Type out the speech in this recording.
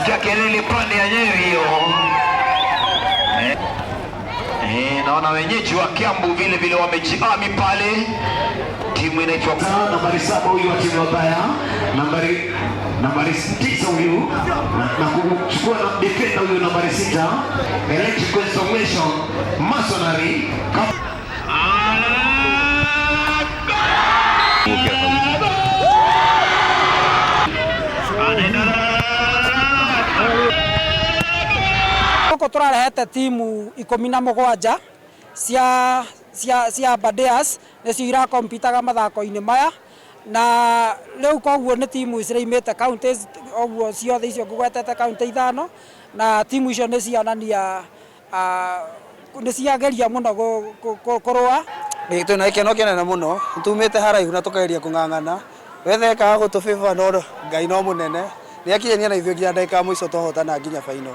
Nasikia kelele pande ya Nyeri hiyo. Eh, eh, naona wenyeji wa Kiambu vile vile wamejiami pale. Timu inaitwa Nambari 7 huyu wa timu ya Othaya, nambari 9 huyu na kuchukua na defender huyu nambari 6, Electrical Installation Masonry. Gũkũ tũrarehete timu 17 cia Aberdares, nĩcio irakompitaga mathako-inĩ maya, na rĩu koguo nĩ timu ciraimĩte counties ũguo ciothe icio ngũgwetete, county ithano, na timu icio nĩ cionania nĩ ciageria mũno kũrũa. Twĩna gĩkeno kĩnene mũno, tumĩte haraihu na tũkageria kũng'ang'ana wethekaga gũtũbĩba, no Ngai no mũnene, nĩ akinyania na ithuĩ nginya ndagĩka ya mũico, twahotana nginya final.